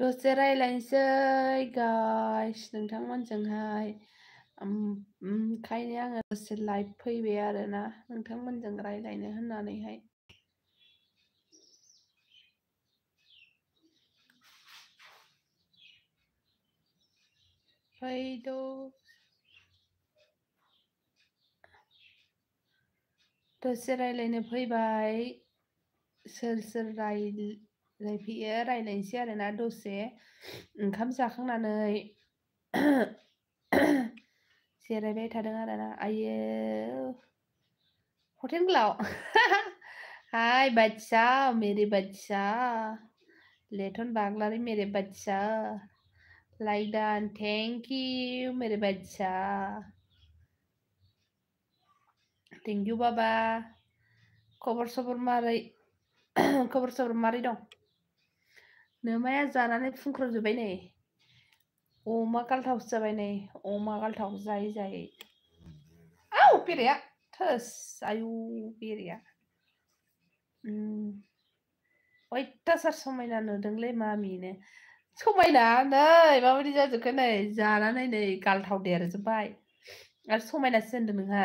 दसे रायलायनोसै गाइस नोंथांमोनजोंहाय ओंखायनो आङो दसे लाइभ फैबाय आरोना नोंथांमोनजों रायलायनो होननानैहाय फैद' दसे रायलायनो फैबाय सोर सोर रायलायफैयो रायलायनोसै आरोना दसे ओंखाम जाखांनानै जिरायबाय थादों आरोना आयो हटेल गोलाव हाय बच्चा मेरे बच्चा लेटन बागलारी मेरे बच्चा लाइक थैंक यू मेरे बच्चा थैंक यू बाबा खबर सबर मारै खबर सबर मारै दं नोमाया जानानै फुंख्रबजोब्बाय नै अमा गालथावसो जाबाय नै अमा गालथाव जायै जायै आउ बेरेया थोस आयु बेरेया अयथासार समायना नुदोंलै मामिनो समायना नै माबायदि जाजोबखो नै जानानै नै गालथाव देरजोब्बाय आरो समायनासो होनदों नोंहा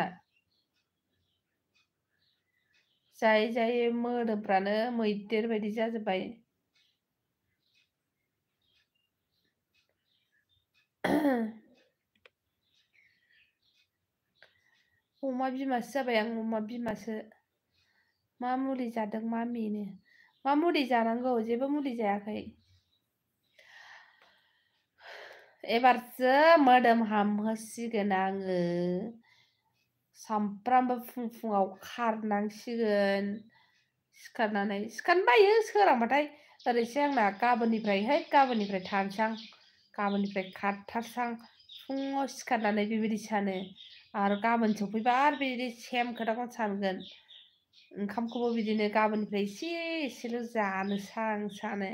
जायै जायै मोदोमफ्रानो मैदेर बायदि जाजोब्बाय अमा बिमासो जाबाय आं अमा बिमासो मा मुलि जादों मामिनो मा मुलि जानांगौ जेबो मुलि जायाखै एबारसो मोदोम हामहोसिगोन आङो सामफ्रामबो फुं फुङाव खारनांसिगोन सिखारनानै सिखारनो बायो सोरांबाथाय ओरैसो आंना गाबोननिफ्राय थानसां गाबोननिफ्राय खारथारसां फुङाव सिखारनानै बेबायदि सानो आरो गाबोन सफैबा आरो बिदि सेम खोथाखौनो सानगोन ओंखामखौबो बिदिनो गाबोननिफ्राय एसेल' जानोसां सानो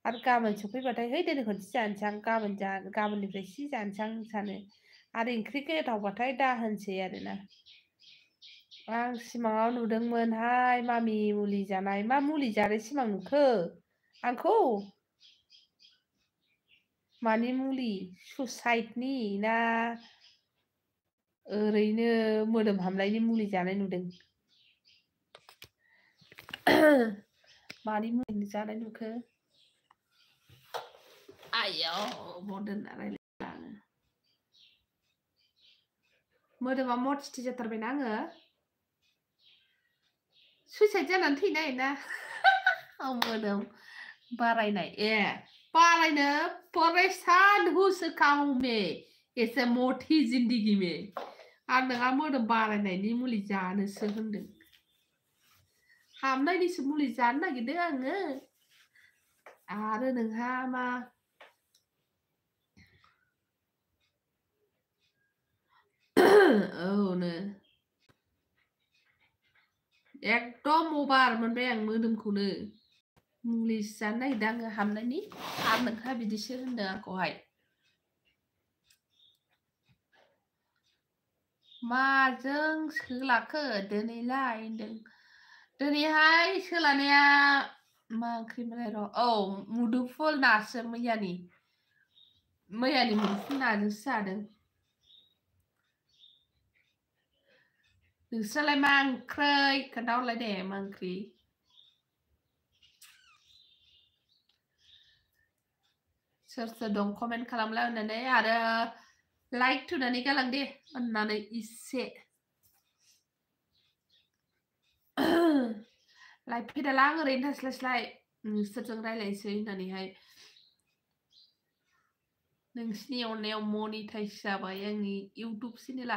आरो गाबोन सफैबाथाय है दिनै खनसे जानोसां गाबोननिफ्राय एसे जानोसां सानो आरो ओंख्रि गोथावबाथाय दा होनसै आरोना आं सिमाङाव नुदोंमोनहाय मामि मुलि जानाय मा मुलि जानाय सिमां नुखो आंखौ मानि मुलि सुसाइडनि ना ओरैनो मोदोम हामनायनि मुलि जानाय नुदों मानि मुलि जानाय नुखो आयौ दोनना रायलायला आङो मोदोमा मथिथि जाथारबायना आङो सुइसाइड जानानै थैनाय ना मोदोम बारायनाय बारायनो परेशान हुसकाऊ में ऐसे मोटी जिंदगी में आरो नोंहा मोदोम बारायनायनि मुलि जानोसो होनदों हामनायनिसो मुलि जानो नागिरदों आङो आरो नोंहा मा औनो एकदम अभार मोनबाय आं मोदोमखौनो मुलि जानो नागिरदों आङो हामनायनि आरो नोंहा बिदिसो होनदों आंखौहाय माजों सोलाखो दिनैलाय होनदों दिनैहाय सोलानाया मा ओंख्रिमोनलाय र' औ मुदुफुल नासो मैयानि मुदुफुल नाजोंसो जादों नोंस्रालाय मा ओंख्रै खोन्थाहरलाय दे मा ओंख्रि सोर सोर दं कमेन्ट खालामला होननानै आरो लाइक थुनानै गालां दे अननानै इसे लाइभ फैदाला आं ओरैनो थास्लायस्लाय नोंसोरजों रायलायनोसै होननानैहाय नोंसिनि अननायाव मनिटाइज जाबाय आंनि इउटुब चेनेला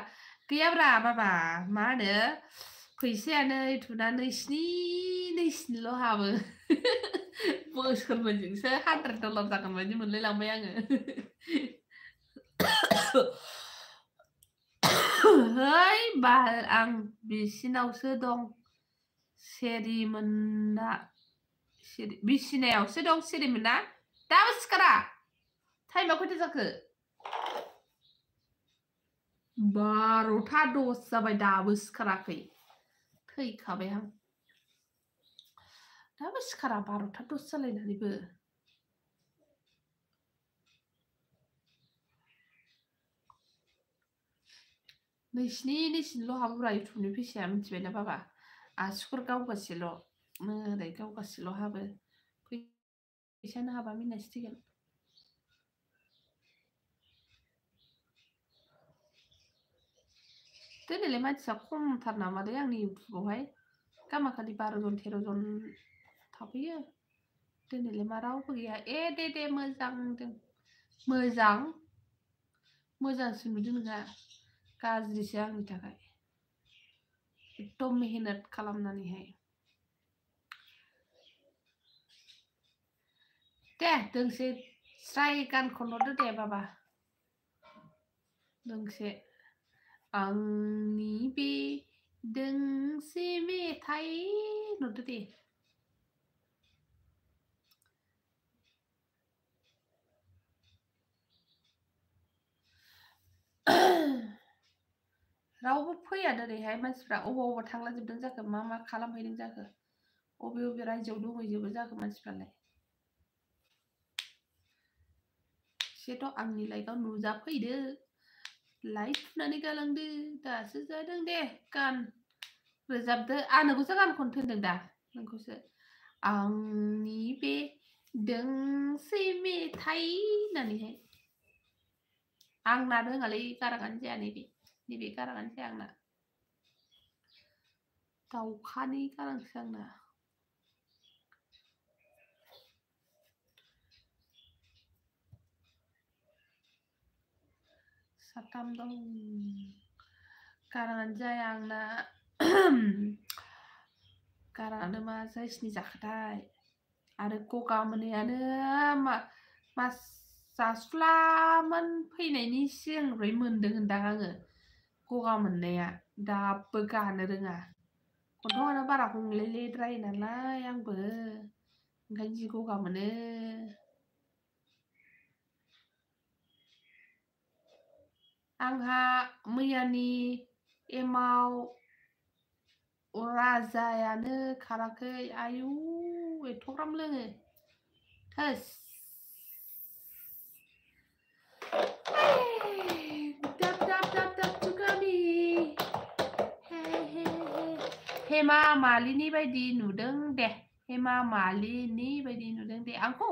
गैयाब्रा बाबा मा होनो फैसायानो थुना नैस्निल' हाबो बोसोरमोनजोंसो $100 जागोन बायदि मोनलायलांबाय आङो है बाल आं बिसिनावसो दं सेरिमोना बिसिनायावसो दं सेरिमोना दाबो सिखारा टाइमा खयथा जाखो 12:10 जाबाय दाबो सिखाराखै थैखाबाय आं दाबो सिखारा 12:10 जालायनानैबो नैसिनिल' हाबोब्रा इउटुबनि फैसाया मिथिबायना बाबा आसुगुर गावगासेल' मोदाय गावगासेल' हाबो फैसायानो हाबा मिनिनांसिगोन दिनैलाय मानसिया खमथार नामालै आंनि इउटुबावहाय गामाखालि 12 जन 13 जन थाफैयो दिनैलाय मा रावबो गैया दे मोजां मोजांसो नुदों नोंहा गाज्रिसो आंनि थाखाय एकदम मेहनत खालामनानैहाय दे दोंसे स्राय गान खनहरदो दे बाबा दोंसे आंनि बे दोंसे मेथाइ नुदो दे रावबो फैया दिनैहाय मानसिफ्रा अबाव थांलाजोबदों जाखो मा खालामहैदों जाखो अबे रायजोआव दंहैजोबो जाखो मानसिफ्रालाय एसेथ' आंनि लाइकआव नुजाफैदो लाइक थुनानै गालांदो दासो जादों दे गान रोजाबदो नोंखौसो गान खननो थिनदों दा नोंखौसो आंनि बे दोंसे मेथाइ होननानैहाय आंना रोङालै गाराङानो जाया नैबे गाराङानो जाया आंना दाउखानि गारांसो आंना साथाम दं गाराङानो जाया आंना गाराङानो मा जायसिनि जाखोथाय आरो गगा मोननायानो मास जासुलामोन फैनायनि सिगांनिफ्राय मोनदों होनदां आङो गगा मोननाया दाबो गानो रोङा गन्थङानो बारा हंलेलेद्राय नालाय आंबो ओंखायनो जि गगा मोनो आंहा मैयानि एमाव राजायानो खाराखै आयु एथ'ग्राम लोङो थोस दाब जुगामि हेमा मालिनी बायदि नुदों दे हेमा मालिनी बायदि नुदों दे आंखौ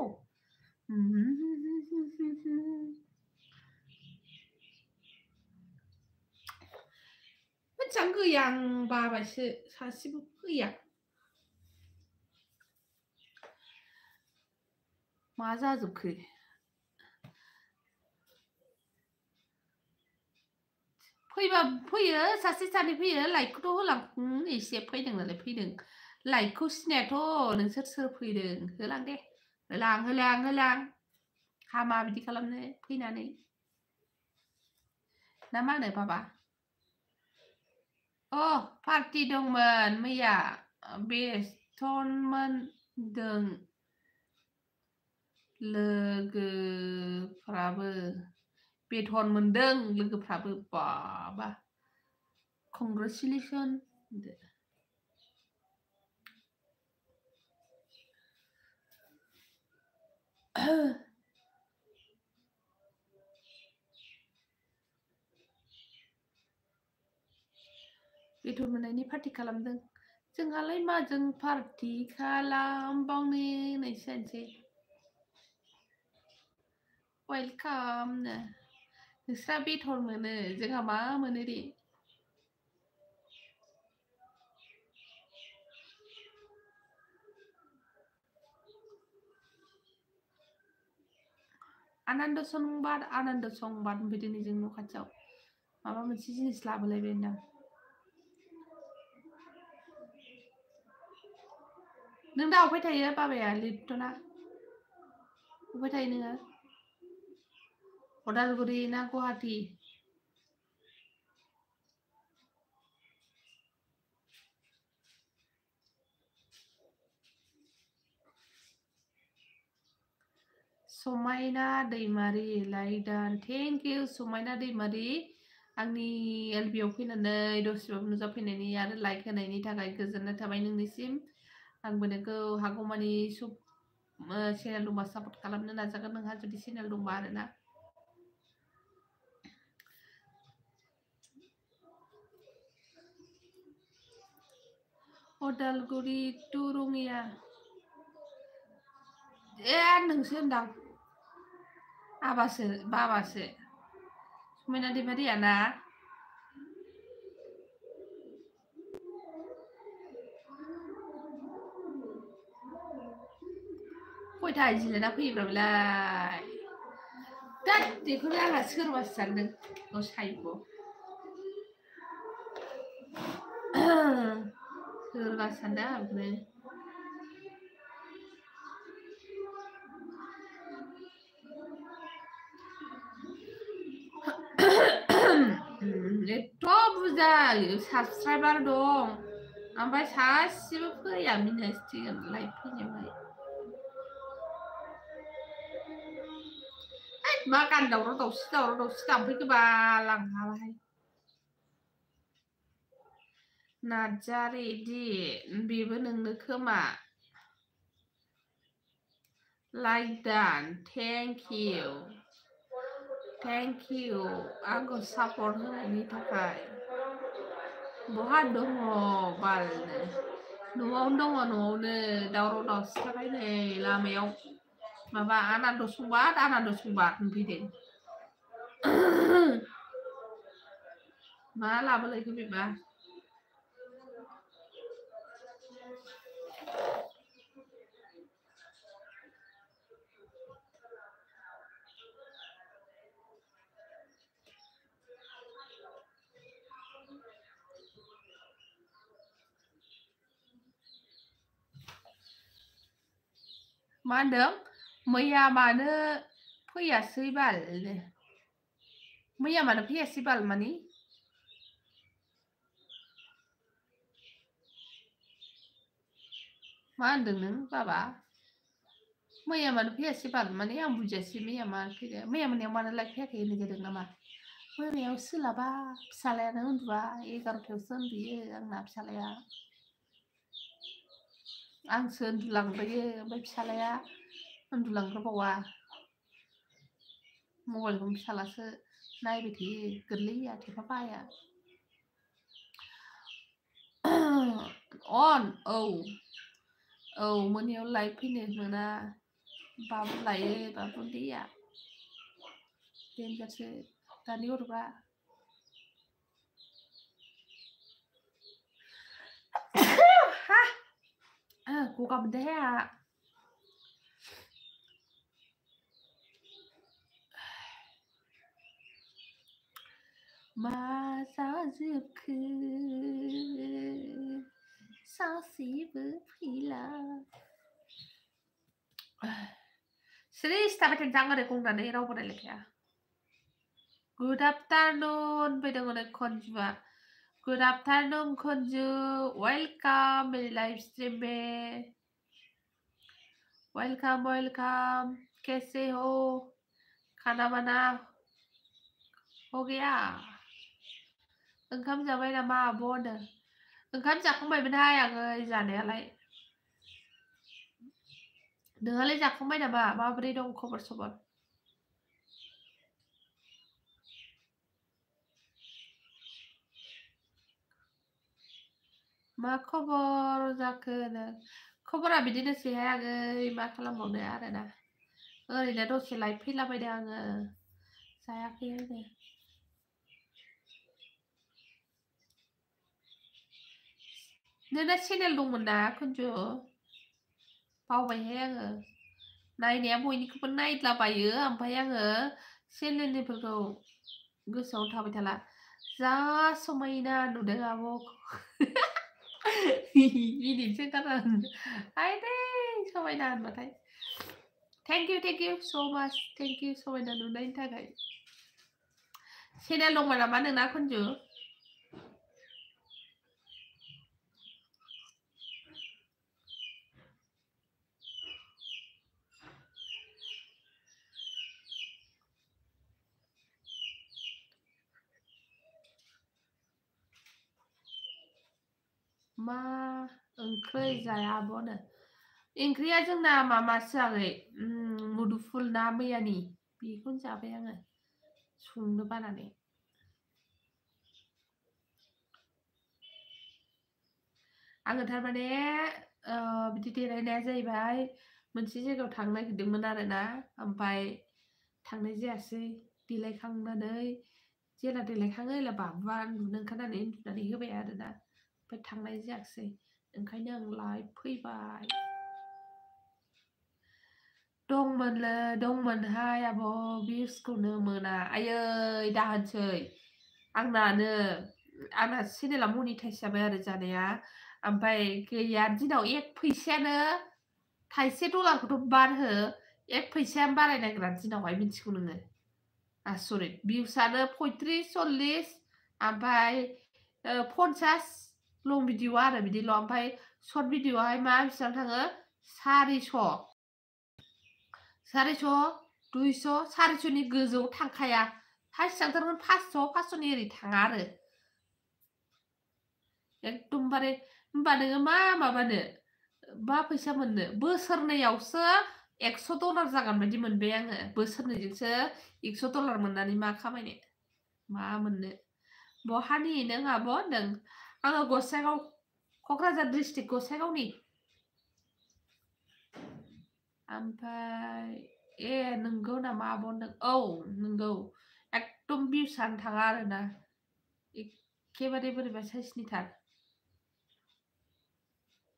मोजां गैया आं बाबायसो सासेबो फैया मा जाजोबखो फैबा फैयो सासे सानै फैयो लाइकखौथ' होलां एसे फैदों नालाय फैदों लाइकखौ सिनायाथ' नोंसोर सोर फैदों होलां दे होलां हामा बिदि खालामनो फैनानै ना मा होनो बाबा पार्टि दंमोन मैया बेस्थ'मोन दों लोगोफ्राबो बेथन मोनदों लोगोफ्राबो बाबा कंग्रेचुलेसन बेथन मोननायनि पार्टि खालामदों जोंहालाय माजों पार्टि खालामबावनो होननायसो जानोसै वेलकाम नोंस्रा बेथन मोनो जोंहा मा मोनो दे आनन्द संबाद ओमफ्राय दिनै जों न' खाथियाव माबा मोनसे जिनिस लाबोलायबाय होनदां नों दा अबहाय थायो बाबाया लिरथ'ना अबहाय थायो नोङो उदालगुरि ना गुवाहाटि समायना दैमारि लाइदान थेंक इउ समायना दैमारि आंनि एलबियाव फैनानै दसेबाबो नुजाफैनायनि आरो लाइक होनायनि थाखाय गोजोननाय थाबाय नोंनिसिम आंबो नोंखौ हागौमानि चेनेल दंबा सापर्ट खालामनो नाजागोन नोंहा जुदि चेनेल दंबा आरोना Udaलगुरि टु रङिया नोंसो होनदां आबासो बाबासो समायना दैमारियाना खयथा जिरायना फैयोब्रा बेलाय दा बेखौनो आंहा सोरबासो सानदों सायख' सोरबासो सानदों आं बेखौनो एथ' बुरजा साबसक्राइबार दं ओमफ्राय सासेबो फैया मिनिनायसो लाइभ फैनायावहाय मा गान दावराव दावसि दामफैखो बाल आं हालाहाय नार्जारि बेबो नोंनो खोमा लाइक डान थेंक इउ आंखौ सापर्ट होनायनि थाखाय बहा दङ बालनो न'आवनो दङ न'आवनो दावराव दावसि थाबाय नै लामायाव माबा आनान्द संबाद मोनफैदों मा लाबोलायखो बेबा मा होनदों मैया मानो फैयासै बाल मैया मानो फैयासै बाल मानि मा होनदों नों बाबा मैया मानो फैयासै बाल माने आं बुजियासै मैया मानो फैदो मैया मोनायाव मानो लाइक फैयाखै होननाय जादों नामा मोनायाव सोलाबा फिसालायानो उन्दुआ 11थायावसो उन्दुयो आंना फिसालाया आंसो उन्दुलांग्रोयो ओमफ्राय फिसालाया उन्दुलांग्रोबावा मबाइलखौनो फिसालासो नायबाय थायो गोरलैया थेफा बाया अन औ मोनायाव लाइभ फैनो मोना बाबु लायो बाबु उन्दैया देनजारसो दानि गथ'फ्रा गगा मोनदोंहाय आंहा मा जाजोबखो सासेबो फैला सिरिस थाबाय थानोसै आं ओरै गंनानै रावबो रायलायखाया गुड आफ्टारनुन फैदों हनै खनजुआ गुड आफ्टारनुन खनजु वेलकाम मेरी लाइव स्ट्रीम में वेलकम कैसे हो खाना बना हो गया ओंखाम जाबाय नामा आब' होनो ओंखाम जाखांबायमोनहाय आङो जानायालाय नोंहालाय जाखांबाय नामा माबोरै दं खबर सबर मा खबर जाखो खबरा बिदिनोसैहाय आङो मा खालामबावनो आरोना ओरैनो दसे लाइभ फैलाबायदों आङो जायाखै आङो नोंना चेनेल दंमोन ना खनजु बावबायहाय आङो नायनाया बयनिखौबो नायद्लाबायो ओमफ्राय आङो चेनेलनिफोरखौ गोसोआव थाबाय थाला जा समायना नुदों आब' मिनिनोसो ओंखारो आय दे समायना होनबाथाय थेंक इउ सो माच थेंक इउ समायना नुनायनि थाखाय चेनेल दंमोन नामा नोंना खनजु मा ओंख्रै जाया आब'नो ओंख्रिया जोंना मामासो आगै मुदुफुल ना मैयानि बेखौनो जाबाय आङो संनो बानानै आङो थारमाने बिदि देलायनाया जाहैबाय मोनसे जायगायाव थांनो नागिरदोंमोन आरोना ओमफ्राय थांनाय जायासै देलायखांनानै जेला देलायखाङो अब्ला बाबुआ उन्दुनो ओंखारनानै उन्दुनानै होबाय आरोना ओमफ्राय थांनाय जायासै ओंखायनो आं लाइभ फैबाय दंमोनहाय आब' भिउसखौनो मोना आयै दाहोनसै आंना चेनेला मनिटाइज जाबाय आरो जानाया ओमफ्राय गैया दिनाव एक फैसायानो थाइसे डलारखौथ' बाद हो एक फैसायानो बारायनो नागिरा दिनावहाय मिथिगौ नोङो आसरित भिउसआनो 35-40 ओमफ्राय 50 लं भिडिअ आरो बिदिल' ओमफ्राय सर्ट भिडिअआवहाय मा बेसेबां थाङो 400 400-200 गोजौ थांखाया हाइस्ट थांथारगोन 500 नि ओरै थाङा आरो एकदमबारे होमबा नोङो माबानो मा फैसा मोननो बोसोरनैयावसो $100 जागोन बायदि मोनबाय आङो बोसोरनैजोंसो $100 मोननानै मा खामायनो मा मोननो बहानि नों आब' होनदों आङो गसाइगाव क'क्राझार डिस्ट्रिक्ट गसाइगावनि ओमफ्राय नंगौ नामा आब' होनदों औ नंगौ एकदम भिउसआनो थाङा आरोना एखेबारे बोरैबा साइसनिथार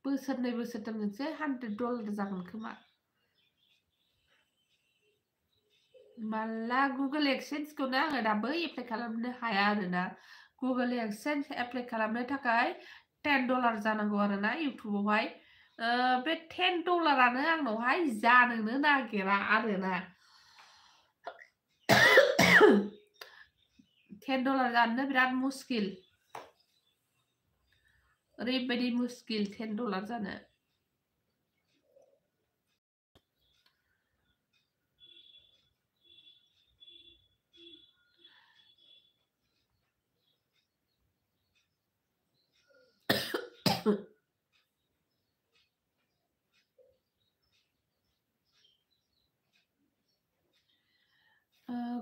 बोसोरनै बोसोरथामजोंसो $100 जागोन खोमा माला गुगोल एक्सेन्सखौनो आङो दाबो एप्लाइ खालामनो हाया आरोना गुगोल एक्सेन्स एप्लाइ खालामनो थाखाय $10 जानांगौ आरोना इउटुबावहाय बे $10 आंनावहाय जानोनो नागिरा आरोना $10 जानोनो बिराद मुस्किल ओरैबायदि मुस्किल $10 जानो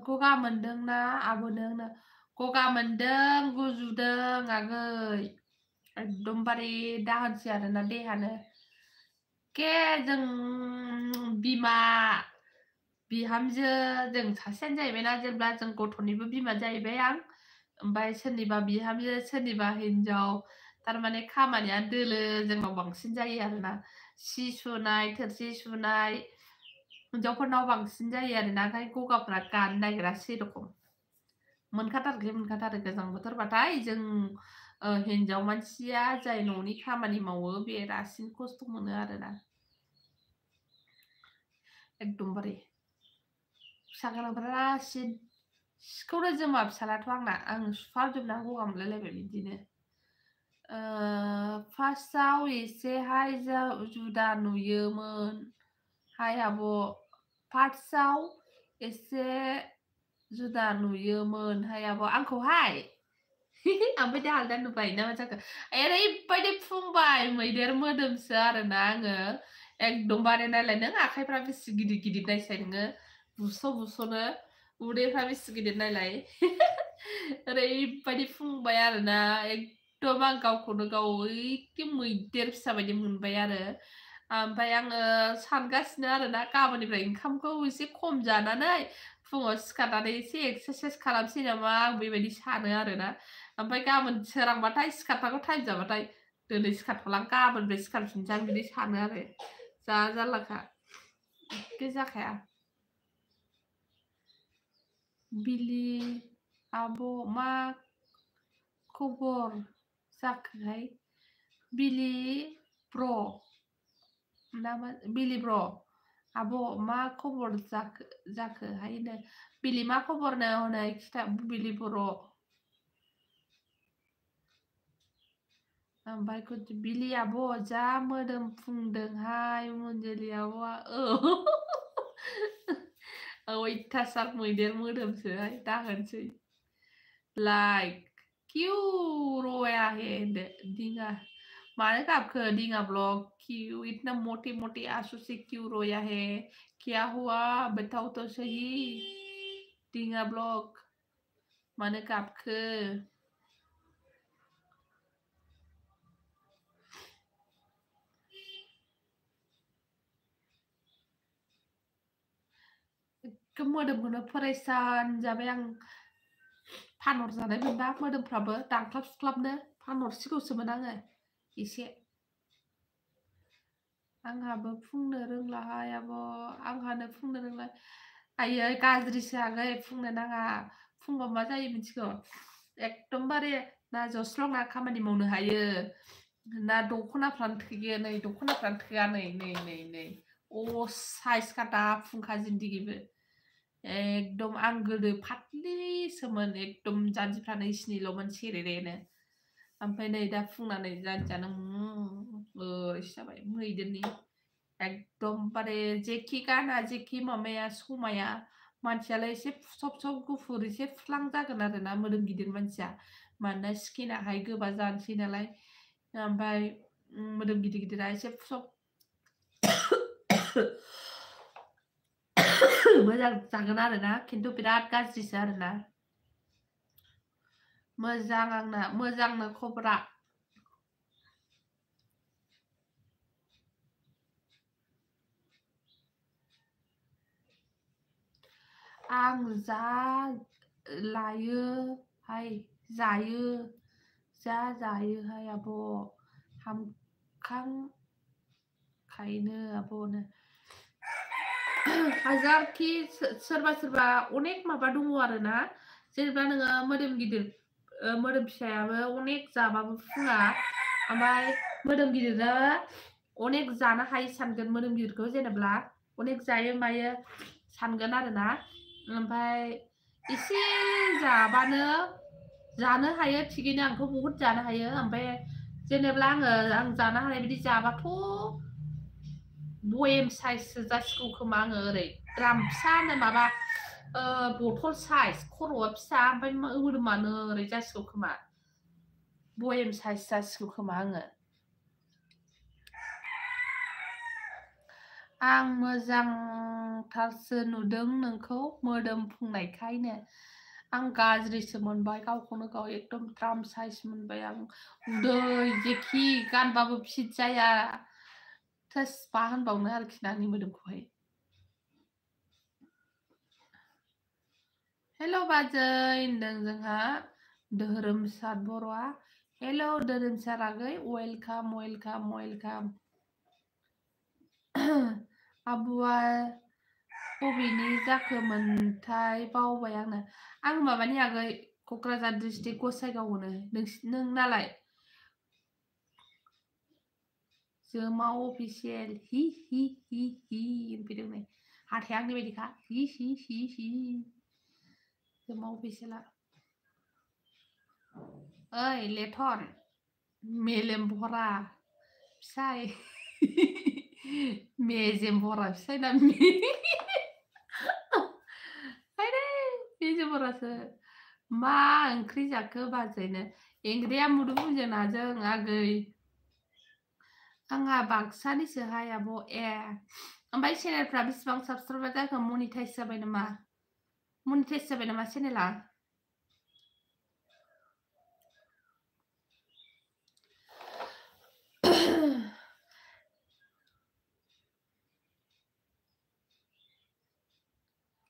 गगा मोनदोंना आब'नो गगा मोनदों गुजुदों आगै एकदमबारे दाहोनसै आरोना देहानो जों बिमा बिहामजो जों सासेयानो जाहैबायना जेब्ला जों गथ'निबो बिमा जाहैबाय आं ओमफ्राय सोरनिबा बिहामजो सोरनिबा हिनजाव थारमाने खामानिया दोलो जोंनाव बांसिन जायो आरोना सि सुनाय थोरसि सुनाय हिनजावफोरनाव बांसिन जायो आरोना ओंखाय गगाफ्रा गानो नागिरा सेरखम मोनखाथारो गोजां बोथोरबाथाय जों हिनजाव मानसिया जाय न'नि खामानि मावो बे रासिन खस्थ' मोनो आरोना एकदमबारे फिसा गोनांफोरा रासिन सिखौनो जोमा फिसालाथ' आंना आं सुफाजोबना गगा मोनलायलायबाय बिदिनो फार्स्टआव एसेहाय जुदा नुयोमोन हाय आब' फार्स्टआव एसे जुदा नुयोमोन हाय आब' आंखौहाय ओमफ्राय दा आलदा नुबाय ना मा जाखो ओरैबायदि फुंबाय मैदेर मोदोमसो आरोना आङो एकदमबारे नायलाय नों आखाइफ्रा बेसे गिदिर गिदिर नायसाय नोङो बुस'नो उदैफ्रा बेसे गिदिर नायलाय ओरैबायदि फुंबाय आरोना एकदम आं गावखौनो गाव एखे मैदेर फिसा बायदि मोनबाय आरो ओमफ्राय आङो सानगासिनो आरोना गाबोननिफ्राय ओंखामखौ एसे खम जानानै फुङाव सिखारनानै एसे एक्सारसाइस खालामसै नामा आं बेबायदि सानो आरोना ओमफ्राय गाबोन सोरांबाथाय सिखारनांगौ टाइम जाबाथाय दिनै सिखारथ'लां गाबोननिफ्राय सिखारफिनसै आं बिदि सानो आरो जा जारलाखा एखे जाखाया बिलि आब' मा खबर जाखोहाय बिलि ब्र' बिलि ब्र' आब' मा खबर जाखोहायनो बिलि मा खबरनो हनै खिथा बिलि बर' ओमफ्राय बिलि आब' जा मोदोम फुंदोंहाय मनजुलि आब'आ अयथासार मैदेर मोदोमसोहाय दाहोनसै लाइक क्यों रोया है दिंगा मानो गाबखो दिंगा ब्लॉग क्यों इतना मोटे मोटे आंसू से क्यों रोया है क्या हुआ बताओ तो सही दिंगा ब्लॉग मानो गाबखो एकदम मोदोमखौनो फरायसान जाबाय आं फानहरजानाय मोनबा मोदोमफ्राबो दांख्लाब सुख्लाबनो फानहरसिगौसोमोन आङो एसे आंहाबो फुंनो रोंलाहाय आब' आंहानो फुंनो रोंला आयै गाज्रिसो आगै फुंनो नाङा फुंबा मा जायो मिथिगौ एकदमबारे ना जस्लंना खामानि मावनो हायो ना दख'नाफ्रानो थोयो नै दख'नाफ्रानो थोआ नै असाइसखा दा फुंखा जिन्दिगिबो एकदम आं गोदो फाथलिसोमोन एकदम जानजिफ्रानो इसिनिल'मोन सेरेरेनो ओमफ्राय नै दा फुंनानै जानजियानो ओरैसो जाबाय मैदेरनि एकदमबारे जेखि गाना जेखि माबाया समाया मानसियालाय एसे सब गुफुर एसे फुस्लां जागोन आरो ना मोदोम गिदिर मानसिया मानोना स्किनाहाय गोबा जानोसै नालाय ओमफ्राय मोदोम गिदिर गिदिरा एसे सब मोजां जागोन आरो ना खिन्थु बिराद गाज्रिसो आरो ना मोजां आंना मोजांनो खबरा आं जा लायोहाय जायो जा जायोहाय आब' हामखांखायनो आब'नो हाजारखि सोरबा अनेक माबा दङ आरो ना जेनेबा नोङो मोदोम गिदिर मोदोम फिसायाबो अनेक जाबाबो फुङा ओमफ्राय मोदोम गिदिरा अनेक जानो हायो सानगोन मोदोम गिदिरखौ जेनेबा अनेक जायो मायो सानगोन आरो ना ओमफ्राय एसे जाबानो जानो हायो थिगैनो आंथ' बहुद जानो हायो ओमफ्राय जेनेबा आं जानो हानाय बिदि जाबाथ' बयेम साइजसो जासिगौ खोमा आङो ओरै द्राम फिसानो माबा बथल साइज खर'आ फिसा ओमफ्राय मोदोमानो ओरै जासिगौ खोमा बयेम साइज जासिगौ खोमा आं मोजांथारसो नुदों नोंखौ मोदोम फुंनायखायनो आं गाज्रिसो मोनबाय गावखौनो गाव एकदम द्राम साइज मोनबाय आं उदै जेखि गानबाबो फिट जाया थोस मा होनबावनो आरोखि ना आंनि मोदोमखौहाय हेल' बाजै होनदों जोंहा धोरोमसार बर'आ हेल' धोरोमसार आगै वेलकाम वेलकाम वेलकाम आब'आ बबेनि जाखोमोनथाय बावबाय आं माबानि आगै क'क्राझार डिस्ट्रिक्ट गसाइगावनो नोंनालाय जोमा अफिसियेल हि होनफैदों नै हाथाया आंनि बायदिखा हि जोमा अफिसियेला ओइ लेथन मेलेम भरा फिसाय मेजेम भरा फिसाय ना मेजेम भरासो मा ओंख्रि जाखो बाजैनो एंग्रिया मुदुफुलजों नाजों आगै आंहा बाक्सानिसोहाय आब' ओमफ्राय चेनेलफ्रा बेसेबां साबसक्राइबार जाखो मनिटाइज जाबाय नामा चेनेला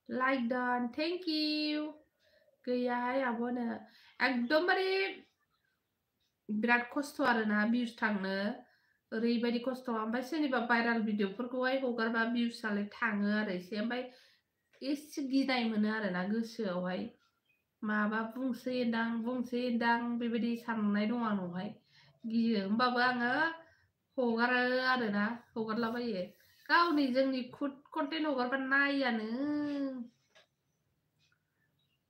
लाइक डान थेंक इउ गैयाहाय आब'नो एकदमबारे बिराद खस्थ' आरोना भिउस थांनो ओरैबायदि खस्थ' ओमफ्राय सोरनिबा भाइराल भिडिअफोरखौहाय हगारबा भिउसालाय थाङो आरो एसे ओमफ्राय एसे गिनाय मोनो आरोना गोसोआवहाय माबा बुंसैदां बेबायदि साननाय दं आंनावहाय गियो होमबाबो आङो हगारो आरोना हगारलाबायो गावनि जोंनि खुद कन्टेन्ट हगारबा नायानो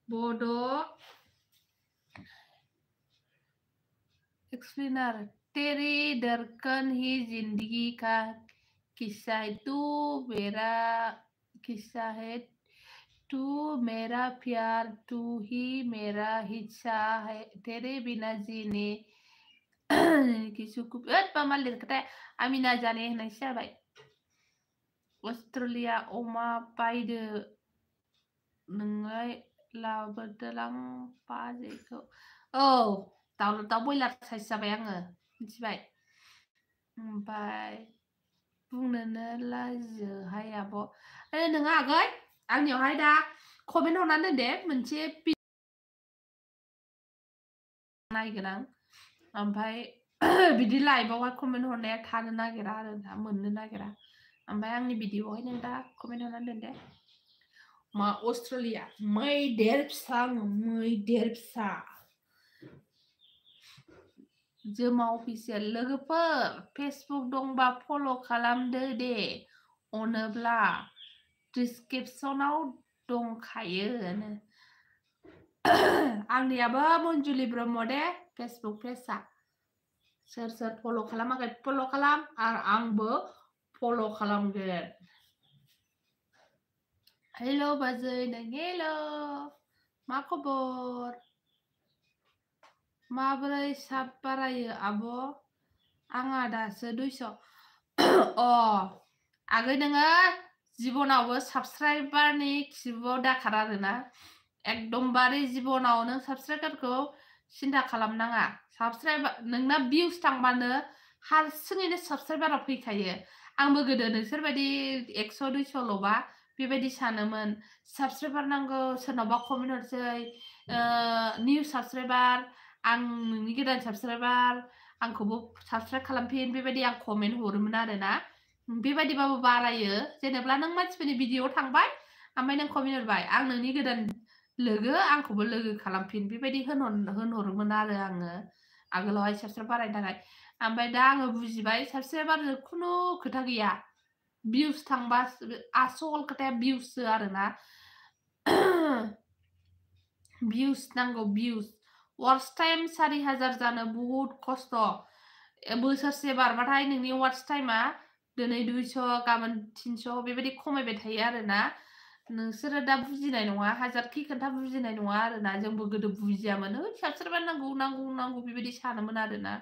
बड' एक्सप्लेनर तेरी दरकन ही जिंदगी का किस्सा है तू मेरा किस्सा है तू मेरा प्यार तू ही मेरा हिस्सा है तेरे बिना जीने किसुखौ मा लिरखोथाय आमिना जाने होननायसो जाबाय अस्ट्रेलिया अमा बायदो नोङो लाबोदोलां बाजैखौ दाउ बयलार साइज जाबाय आङो मिथिबाय ओमफ्राय बुंनोनो लाजियोहाय आब' नोङो आगै आंनियावहाय दा कमेन्ट हरनानै दोन दे मोनसे नायगोन आं ओमफ्राय बिदि लाइभआवहाय कमेन्ट हरनाया थानो नागिरा आरो ना मोननो नागिरा ओमफ्राय आंनि भिडिअआवहाय नों दा कमेन्ट हरनानै दोन दे मा अस्ट्रेलिया मैदेर फिसा मैदेर फिसा जोमा अफिसियेल लोगोफोर फेसबुक दंबा फल' खालामदो दे अनोब्ला डिसक्रिपसनाव दंखायो आंनियाबो मन्जुलि ब्रह्म दे फेसबुक पेजआ सोर सोर फल' खालामाखै फल' खालाम आंबो फल' खालामगोन हेल' बाजै नों हेल' मा खबर माबोरै साब बारायो आब' आंहा दासो 200 आगै नोङो जिबनावबो साबस्क्राइबारनि खिबुआव दाखार आरोना एकदमबारे जिबनाव नों साबस्क्राइबारखौ सिन्था खालामनाङा साबस्क्राइबार नोंना भिउस थांबानो हारसिङैनो साबस्क्राइबारा फैखायो आंबो गोदो नोंसोरबायदि 100 200 ल'बा बेबायदि सानोमोन साबस्क्राइबार नांगौ सोरनावबा कमेन्ट हरसै निउ साबस्क्राइबार आं नोंनि गोदान साबस्क्राइबार आंखौबो साबस्क्राइब खालामफिन बेबायदि आं कमेन्ट हरोमोन आरोना बेबायदिबाबो बारायो जेनेबा नों मानसिफोरनि भिडिअआव थांबाय ओमफ्राय नों कमेन्ट हरबाय आं नोंनि गोदान लोगो आंखौबो लोगो खालामफिन बेबायदि होनहरोमोन आरो आङो आगोलावहाय साबस्क्राइब बारायनो थाखाय ओमफ्राय दा आङो बुजिबाय साबस्क्राइबारजों खुनु खोथा गैया भिउस थांबा आसल खोथाया भिउससो आरोना भिउस नांगौ भिउस वाच टाइम 4000 जानो बहुत खस्थ बोसोरसे बारबाथाय नोंनि वाच टाइमा दिनै 200 गाबोन 300 बेबायदि खमायबाय थायो आरोना नोंसोरो दा बुजिनाय नङा हाजारखि खोन्था बुजिनाय नङा आरोना जोंबो गोदो बुजियामोन साबस्क्राइबार नांगौ नांगौ नांगौ बेबायदि सानोमोन आरोना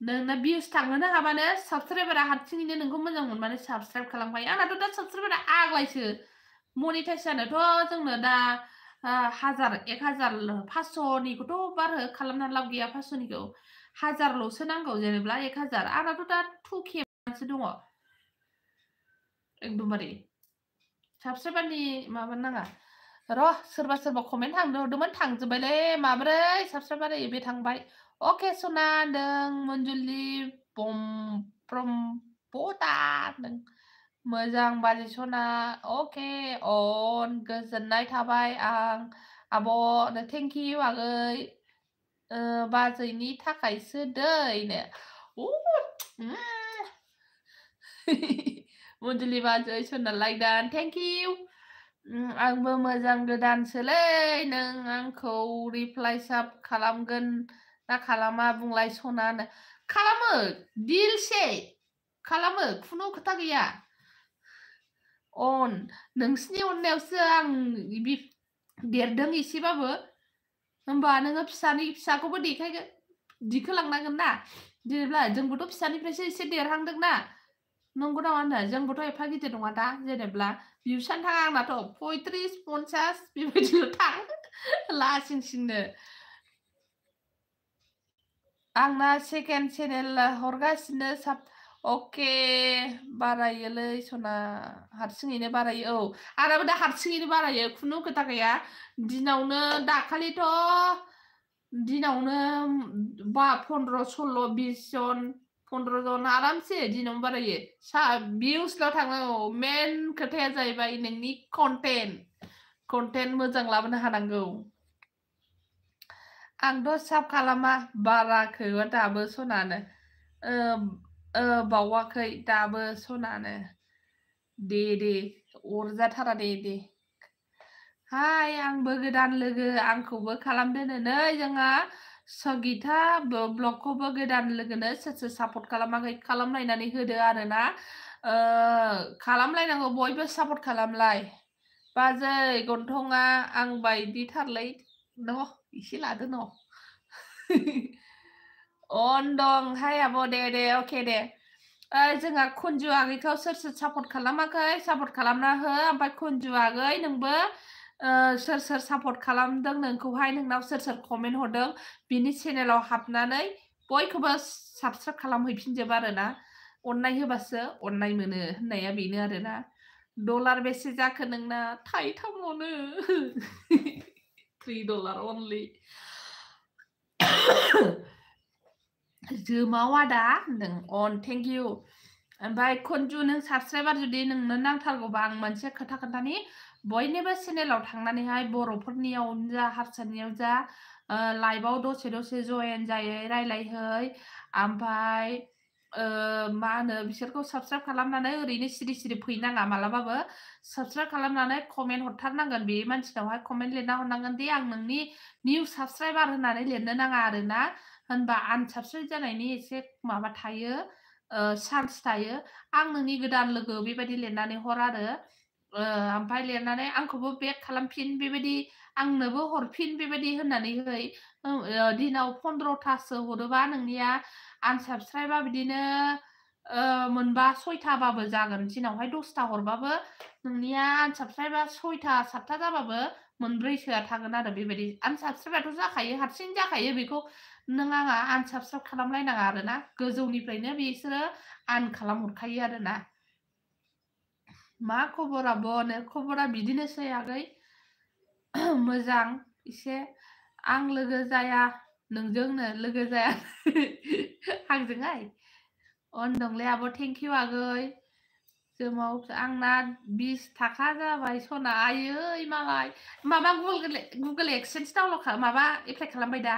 नोंना भिउस थांनो नाङाबानो साबस्क्राइबारा हारसिङैनो नोंखौ मोजां मोनबानो साबस्क्राइब खालामखायो आंनाथ' दा साबस्क्राइबारा आग्लायसो मनिटाइज जानोथ' जोंनो दा 1000 1000 500निखौथ' बारा खालामनानै लाब गैया 500निखौ 1000ल'सो नांगौ जेनेबा 1000 आंनाथ' दा 2K सो दङ एकदमबारे साबस्क्राइबारनि माबा नाङा र' सोरबा सोरबा कमेन्ट हरदोंमोन थांजोब्बायलै माबोरै साबस्क्राइबार बे थांबाय अके सना नों मन्जुलि ब्रह्मदा नों मोजां बाजै सना अके अन गोजोननाय थाबाय आं आब' थेंक इउ आगै बाजैनि थाखायसो दैनो मन्जुलि बाजै सना लाइक थेंक इउ आंबो मोजां गोदानसोलै नों आंखौ रिप्लाइ साब खालामगोन ना खालामा बुंलाय सनानो खालामो दिलसे खालामो खुनु खोथा गैया अन नोंसिनि अननायावसो आं देरदों एसेबाबो होमबा नोङो फिसाखौबो दिखोलांनांगोन ना जेनेबा जोंबोथ' फिसानिफ्रायसो एसे देरहांदोंना नंगौ नामा होनदों जोंबोथ' एफा गिदिर नङा दा जेनेबा भिउसानो थाङा आंनाथ' 35 50 बेबायदिल' थाङो लासिंसिंनो आंना सेकेन्ड चेनेल हरगासिनो साब अके बारायोलै सना हारसिङैनो बारायो आंनाबो दा हारसिङैनो बारायो खुनु खोथा गैया दिनावनो दाखालिथ' दिनावनो 15 16 20 जन 15 जन आरामसे दिनावनो बारायो भिउसल' थांनांगौ मेन खोथाया जाहैबाय नोंनि कन्टेन्ट मोजां लाबोनो हानांगौ आंथ' साब खालामा बाराखै दाबो सनानो बावाखै दाबो सनानो दे अरजाथारा दे हाय आंबो गोदान लोगो आंखौबो खालामदोनो नै जोंहा सगिता ब्लगखौबो गोदान लोगोनो सोर सापर्ट खालामाखै खालामलायनानै होदो आरोना खालामलायनांगौ बयबो सापर्ट खालामलाय बाजै गन्थङा आं बायदिथारलै न' इसे लादो न' अन दं हाय आब' दे अके दे जोंहा कुन्जु आगैखौ सोर सापर्ट खालामाखै सापर्ट खालामना हो ओमफ्राय कुन्जु आगै नोंबो सोर सापर्ट खालामदों नोंखौहाय नोंनाव सोर कमेन्ट हरदों बिनि चेनेलाव हाबनानै बयखौबो साबस्क्राइब खालामहैफिनजोब आरोना अननाय होबासो अननाय मोनो होननाया बेनो आरोना डलार बेसे जाखो नोंना थाइथामावनो $3 अनलि जोमाव आदा होनदों अन थेंक इउ ओमफ्राय खनजु नों साबसक्राइबार जुदि नोंनो नांथारगौबा आं मोनसे खोथा खोन्थानि बयनिबो चेनेलाव थांनानैहाय बर'फोरनियावनो जा हारसानियाव जा लाइभआव दसे दसे जयेन जायै रायलायहै ओमफ्राय मा होनो बिसोरखौ साबसक्राइब खालामनानै ओरैनो सिरि सिरि फैनाङा मालाबाबो साबसक्राइब खालामनानै कमेन्ट हरथारनांगोन बे मानसिनावहाय कमेन्ट लिरना हरनांगोन दि आं नोंनि निउ साबसक्राइबार होननानै लिरनो नाङा आरोना होनबा आनसाबस्क्राइब जानायनि एसे माबा थायो चान्स थायो आं नोंनि गोदान लोगो बेबायदि लिरनानै हर आरो ओमफ्राय लिरनानै आंखौबो बेक खालामफिन बेबायदि आंनोबो हरफिन बेबायदि होननानैहै दिनाव 15थासो हरोबा नोंनिया आनसाबस्क्राइबा बिदिनो मोनबा 6थाबाबो जागोन दिनावहाय 10था हरबाबो नोंनिया आनसाबस्क्राइबा 6था 7था जाबाबो मोनब्रैसोआ थागोन आरो बेबायदि आनसाबस्क्राइबाथ' जाखायो हारसिं जाखायो बेखौ नों आंहा आनसाबस्क्राइब खालामलायनाङा आरोना गोजौनिफ्रायनो बिसोरो आन खालामहरखायो आरोना मा खबर आब'नो खबरा बिदिनोसै आगै मोजां एसे आं लोगो जाया नोंजोंनो लोगो जाया आंजोंहाय अन दंलै आब' थेंक इउ आगै जोमाव आंना 20 थाखा जाबाय सना आयै मालाय माबा गुगोल एक्सेन्स डाउनलड माबा एप्लाइ खालामबाय दा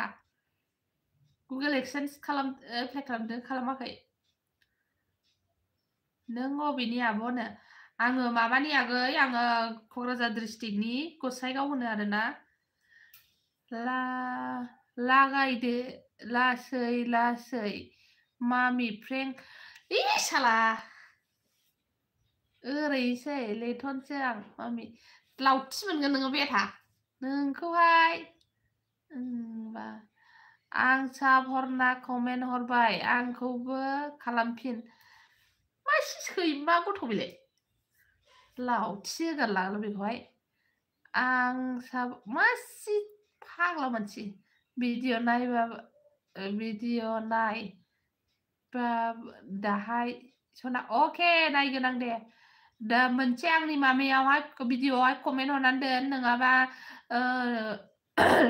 गुगोल एक्सेन्स एप्लाइ खालामदों खालामाखै नों अबेनि आब'नो आङो माबानि आगै आङो क'क्राझार डिस्ट्रिक्टनि गसाइगाव होनो आरोना लागायदो लासै लासै मामि फ्रेंक साला ओरैसै लेथनसै आं मामि लावथि मोनगोन नोङो बेथा नोंखौहाय आं साब हरना कमेन्ट हरबाय आंखौबो खालामफिन मासि सैमा गथ' बेलाय लावथि होगारलाङो बेखौहाय आं साब मासि फाग्ला मानसि भिडिअ नाय दाहाय सना अके नायगोन आं दे दा मोनसे आंनि माबायावहाय भिडिअआवहाय कमेन्ट हरनानै दोन नङाबा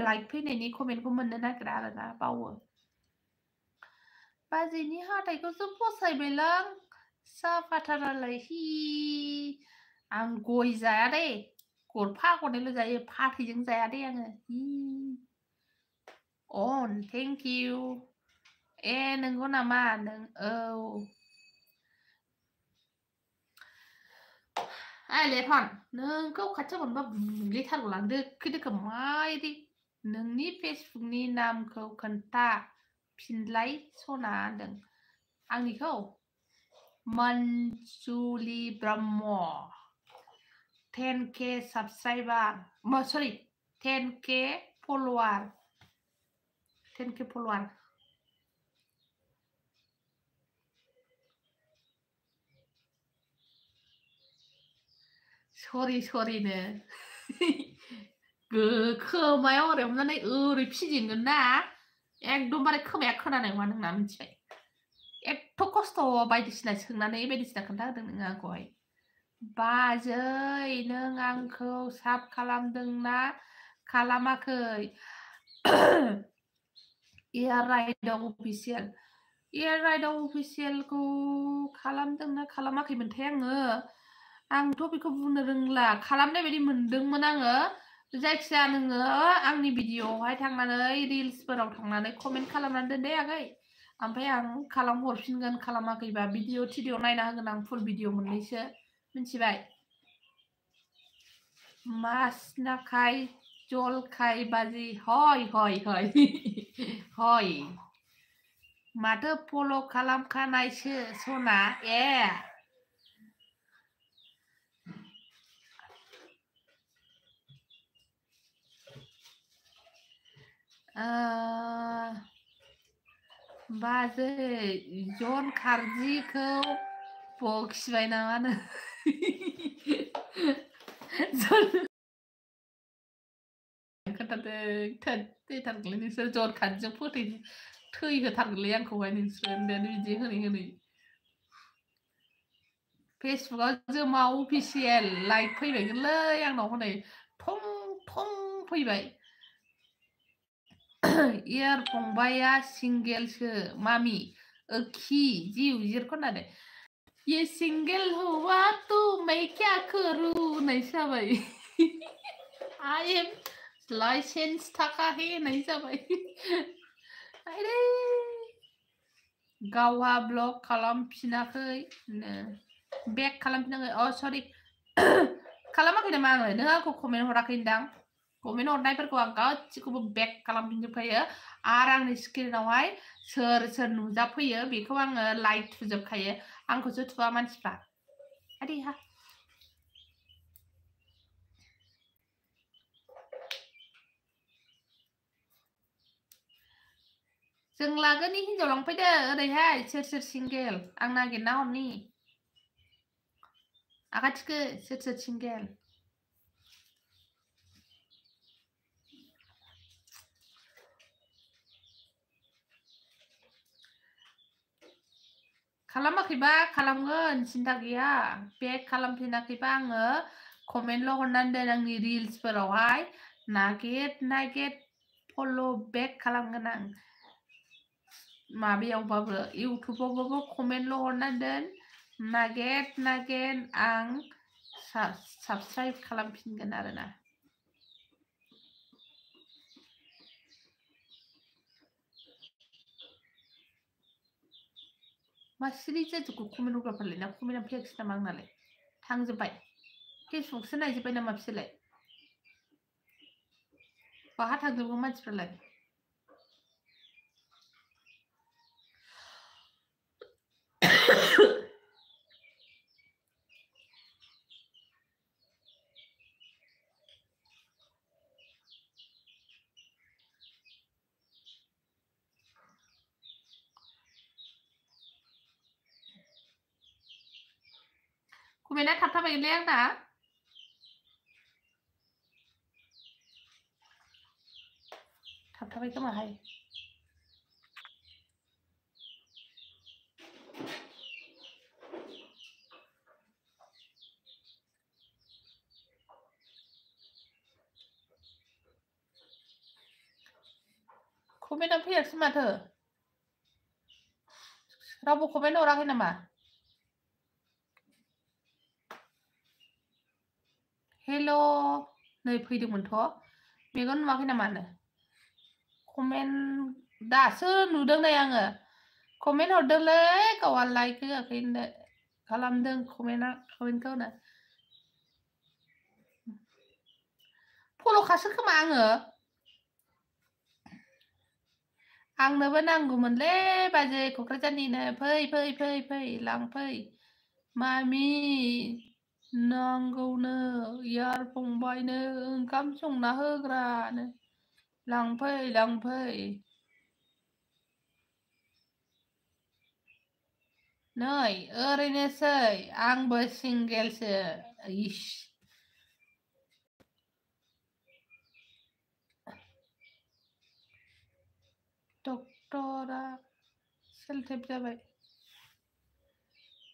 लाइक फैनायनि कमेन्टखौ मोननो नागिरा आरोना बावो बाजैनि हाथाइखौसो फसायबायलां साफाथारालाय हि आं गय जाया दे गरफा गरनैल' जायो फाथैजों जाया दे आङो अन थेंक इउ नंगौ नामा नों औ लेथन नोंखौ खाथियाव मोनबा बुग्लिथारगौलां दोखो दोखो मायदि नोंनि फेसबुकनि नामखौ खोन्था फिनलाय सना होनदों आंनिखौ मनजुलि ब्रह्म 10K साबस्क्राइबार सरि 10K फल'वार सरिनो खोमायाव ओरै हमनानै ओरै फिदिंगोन ना एकदमबारे खोमाया खोनानाय नङा नोंना मिथिबाय एथ' खस्थ' बायदिसिना सोंनानै बायदिसिना खोन्थाहोदों नोङो आंखौहाय बाजै नों आंखौ साब खालामदोंना खालामाखै एयार राइडआव अफिसियेलखौ खालामदोंना खालामाखैमोनथाय आंथ' बेखौ बुंनो रोंला खालामनाय बायदि मोनदोंमोन आङो जायखिजाया नोङो आंनि भिडिअआवहाय थांनानै रिल्सफोराव थांनानै कमेन्ट खालामनानै दोन दे आगै ओमफ्राय आं खालामहरफिनगोन खालामाखैबा भिडिअ नायना होगोन आं फुल भिडिअ मोननैसो मिथिबाय मास नाखाय जलखाय बाजि हय माथो फल' खालामखानायसो सना बाजै जन खारजिखौ बखिबाय नामानो खोन्थादों थैथारगोनलै नोंसोर जन खारजिजों थैहोथारगोनलै आंखौहाय नोंसोर बिदि होनै फेसबुकआव जोमा अफिसियेल लाइक फैबायगोनलै आंनाव हनै थं थं फैबाय इयार फंबाया सिंगेलसो मामि खि जिउ जिरखौ होननानै ये सिंगेल हुआ तो मैं क्या करूं होननाय जाबाय आई एम लाइसेन्स थाखाहे होननाय जाबाय आरे गावहा ब्लग खालामफिनाखै बेक खालामफिनाखै अ सरि खालामाखै नामा आङो नों आंखौ कमेन्ट हराखै दां कमेन्ट हरनायफोरखौ आं गासिखौबो बेक खालामफिनजोबखायो आरो आंनि स्क्रिनावहाय सोर सोर नुजाफैयो बेखौ आङो लाइक थुजोबखायो आंखौसो थुवा मानसिफ्रा आरे हा जों लागोनि हिन्जाव लांफैदो ओरैहाय सोर सोर सिंगेल आं नागिरना हरनि आगाथिखो सोर सोर सिंगेल खालामाखैबा खालामगोन सिन्था गैया बेक खालामफिनाखैबा आङो कमेन्टल' हरनानै दोन आंनि रिल्सफोरावहाय नागिर फल' बेक खालामगोन आं माबायावबाबो इउटुबावबाबो कमेन्टल' हरनानै दोन नागिर आं साबस्क्राइब खालामफिनगोन आरोना मा सिरि जाजोबखो कमेन्ट हरग्राफोरलाय ना कमेन्टआ फैयाखिसै नामा आंनालाय थांजोब्बाय फेसबुकसो नायजोब्बाय नामा बिसोरलाय बाहा थांजोबगौ मानसिफ्रालाय कमेन्टआ थाबथाबायलै आंना थाबथाबाय खोमाहाय कमेन्टआ फैयासै माथो रावबो कमेन्ट हराखै नामा हेल' नै फैदोंमोनथ' मेगन नुवाखै नामानो कमेन्ट दासो नुदों नै आङो कमेन्ट हरदोंलै गावहा लाइक होआखैनो खालामदों कमेन्टखौ होनो फल'खासो खोमा आङो आंनोबो नांगौमोनलै बाजै क'क्राझारनिनो फै लांफै मामि नांगौनो यार फंबायनो ओंखाम संना होग्रानो लांफै नै ओरैनोसै आंबो सिंगेलसो इस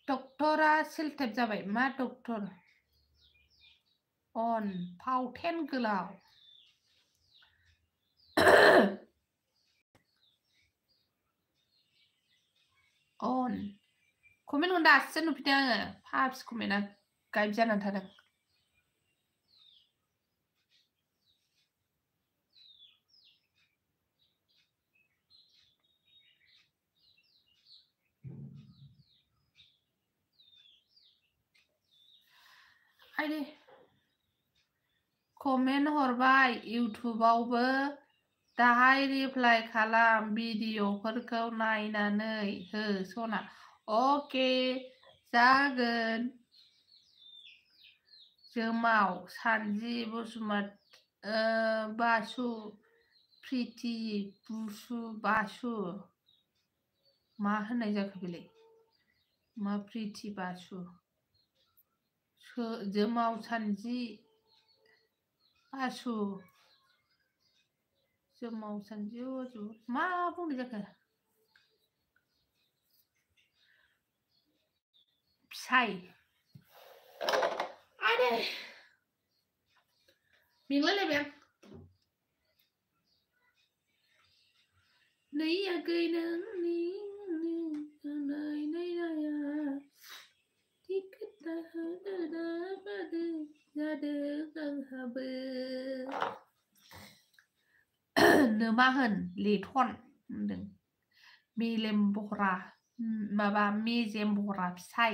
डक्टरा सेलटेप जाबाय मा डक्टर अन फावथेन गोलाव अन कमेन्ट हरना दासो नुफिनदों आङो फार्स्ट कमेन्टआ गायब जानानै थादों आइदि कमेन्ट हरबाय इउटुबावबो दाहाय रिप्लाइ खालाम भिडिअफोरखौ नायनानै हो सना अके जागोन जोमाव सानजि बासु प्रिति बासु मा होननाय जाखो बेलाय मा प्रिति बासु जोमाव सानजि बासु जोमाव सानजि मा बुंनाय जाखो फिसाय deh. Mình lên em. Nấy cây nắng ní này này này thì cứ ta hơ đơ ba đơ ra đơ gần hà bơ. Nơ ma hân lì thon đừng mi lem bora mà bà mi jem bora sai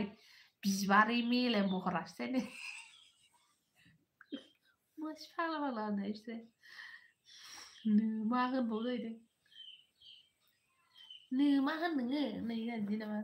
bizbari mi lem bora sai ne. Mas fala lá né işte. Nơ ma hân bố rồi đấy. Nơ ma hân đừng nghe này là gì nào mà.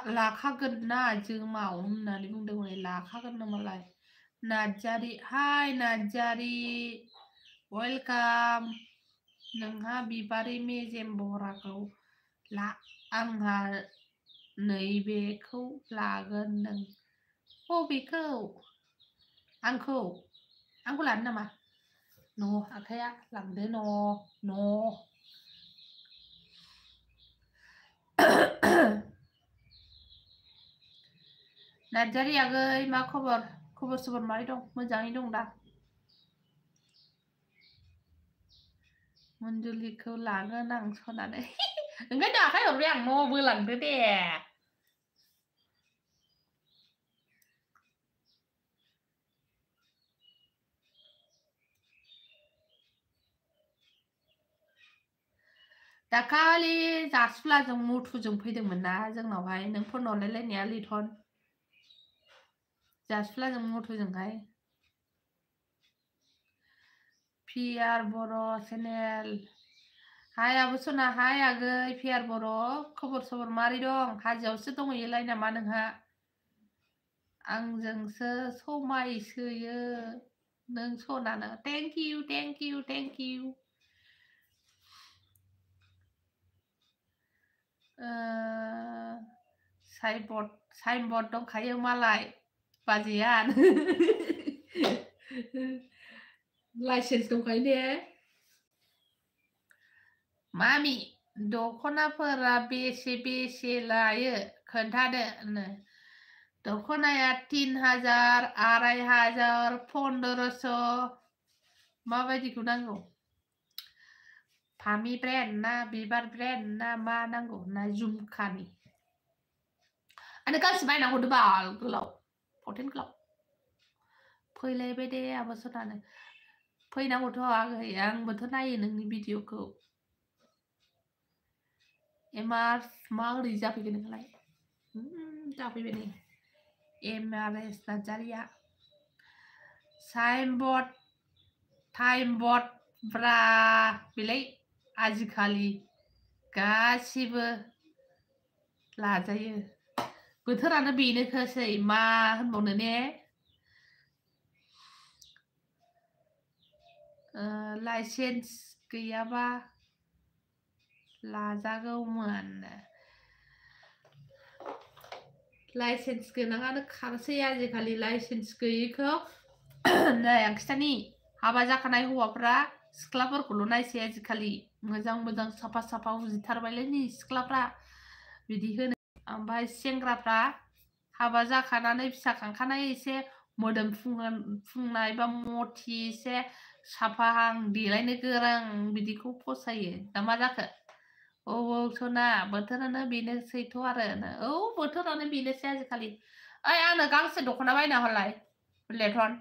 là khác gần na chứ màu là đi vùng đâu này là khác gần mà lại Najari hi Najari welcome nengha bibari me jem bora kau la angha nei be kau la gần neng ô bị kau angkwo làm nào mà no thế à làm thế no Najari agay ma khबर सबर मारै दं मोजाङै दं दा Manjuliखौ लागोन आं सनानै ओंखायनो आखाइ हरबाय आं न' बोलांदो दे दाखालि जासुलाजों मुथुजों फैदोंमोन ना जोंनावहाय नों फन हरलायलायनाया लिथन जासुलाजों मुथुजोंहाय पियार बर' चेनेल हाय आबुसना हाय आगै पियार बर' खबर सबर मारै दं हाजोआवसो दंहैयोलाय नामा नोंहा आंजोंसो समायसोयो नों सनानो थेंक इउ साइनबर्ड दंखायो मालाय बाजैया लाइसेन्स दंखायो ने मामि दख'नाफोरा बेसे लायो खोन्थादो दख'नाया 3000 2500 1500 माबायदिखौ नांगौ फामि ब्रेन्ड ना बिबार ब्रेन्ड ना मा नांगौ ना झुमखानि आरो गांसे बायना हरदो बाल गोलाव फटेन गोलाव फैलायबाय दे आब' सनानो फैनांगौथ' आंबोथ' नायो नोंनि भिडिअखौ एमार माबोरै जाफैगोन नोंलाय जाफैबाय नै एमआरएस नार्जारिया टाइमबर्ड ब्रा बेलाय आजिखालि गासिबो लाजायो बोथोरानो बेनोखोसै मा होनबावनो ने लाइसेन्स गैयाबा लाजागौमोन लाइसेन्स गोनाङानो खारसै आजिखालि लाइसेन्स गैयैखौ नै आं खिथानि हाबा जाखानाय हौवाफ्रा सिख्लाफोरखौल' नायसै आजिखालि मोजां साफा उजिथारबायलै नै सिख्लाफ्रा बिदि होनो ओमफ्राय सेंग्राफ्रा हाबा जाखानानै फिसा खांखानाय एसे मोदोम फुंनाय बा मथि एसे साफाहां देलायनो गोरों बिदिखौ फसायो दा मा जाखो औ सना बोथोरानो बेनोसैथ' आरो औ बोथोरानो बेनोसै आजिखालि ओइ आंनो गांसे दख'ना बायना हरलाय लेथन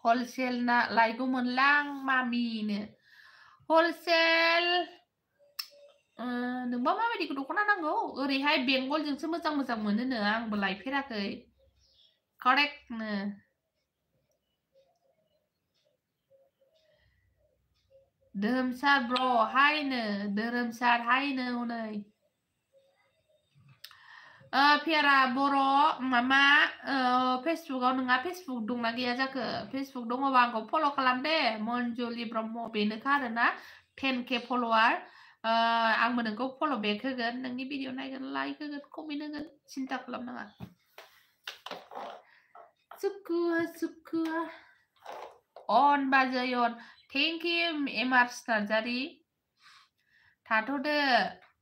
हलसेल ना लायगौमोनलां मामिनो हलसेल नोंबा माबायदिखौ दख'ना नांगौ ओरैहाय बेंगलजोंसो मोजां मोनोनो आंबो लायफेराखै कारेक्टनो धोरोमसार ब्र' हायनो धोरोमसार हायनो हनै Piara boro mama Facebookआव नोंहा Facebook दंना गैया जाखो Facebook दङबा आंखौ फल' खालाम दे Manjuli Brahma बेनोखा आरोना 10k फल'वार आंबो नोंखौ फल' बेक होगोन नोंनि भिडिअ नायगोन लाइक होगोन कमेन्ट होगोन सिन्था खालामनाङा सुकुआ अन बाजै अन थेंक इउ एमार्स नार्जारि थाथ'दो